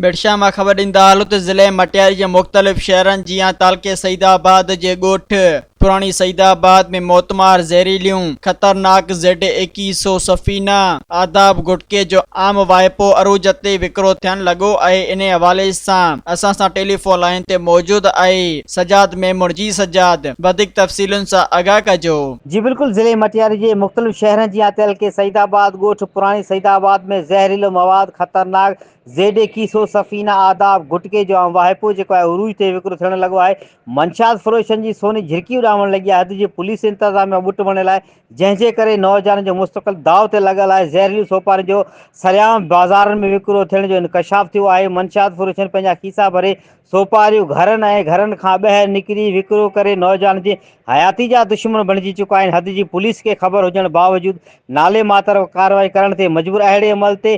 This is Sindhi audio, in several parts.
ڀٽشاهه مان خبر ڏيندا هلون ته ضلعي مٽياري جي مختلف شهرن جيان تعلقي سعيد آباد جي ڳوٺ پراڻي سعيد آباد ۾ موتمار زهريليون خطرناڪ زيڊ ايڪيهه سو سفينه آداب گٽڪي جو عام واهپو عروج تي وڪرو ٿيڻ لڳو آهي انهي حوالي سان اسان سان ٽيليفون لائين تي موجود آهي سجاد ميمڻ جي سجاد وڌيڪ تفصيلن سان آگاهه ڪجو. جي بلڪل ضلعي مٽياري جي مختلف شهرن جيان تعلقي سعيد آباد ڳوٺ پراڻي سعيد آباد ۾ زهريلو مواد خطرناڪ زيڊ اي ڪيسو، سفينه، آداب، گٽڪي جو عام واهپو جيڪو آهي عروج تي وڪرو ٿيڻ لڳو آهي. منشيات فروشن جي سوني جهرڪي اڏامڻ لڳي آهي. حد جي پوليس انتظاميا ٻٽ بڻيل آهي، جنهن جي ڪري نوجوانن جو مستقل داء تي لڳل آهي. زهريليون سوپارين جو سرعام بازارن ۾ وڪرو ٿيڻ جو انڪشاف ٿيو آهي. منشيات فروشن پنهنجا کيسا ڀري سوپاريون گهرن ۽ گهرن کان ٻاهر نڪري وڪرو ڪري نوجوانن جي حياتي جا دشمن بڻجي چڪا آهن. حد جي پوليس کي خبر هجڻ باوجود نالي ماتر ڪارروائي ڪرڻ تي مجبور اهڙي عمل تي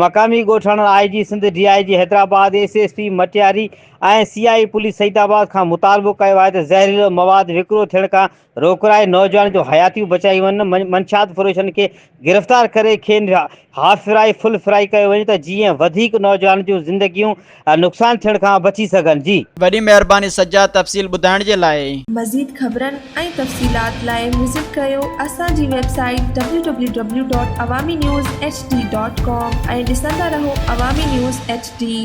مقامي ڳوٺاڻن I G Sindh, D I G Hyderabad, S S P Matiari ۽ C I police Saeedabad کان مطالبو ڪيو آهي ته زهريلو مواد وڪرو ٿيڻ کان روڪرائي نوجوانن جون حياتيون بچايون وڃن، منشيات فروشن کي گرفتار ڪري کين هاف فرائي فل فرائي ڪيو وڃي ته جيئن وڌيڪ نوجوانن جون زندگيون نقصان ٿيڻ کان بچي سگهن. جي. وڏي مهرباني سجاد تفصيل ٻڌائڻ جي لاء. مزيد خبرن ۽ تفصيلات لاء وزٽ ڪريو اسان جي website W W W dot Awami news H D dot com ۽ ڏسندا رهو عوامي نيوز ايڇ ڊي.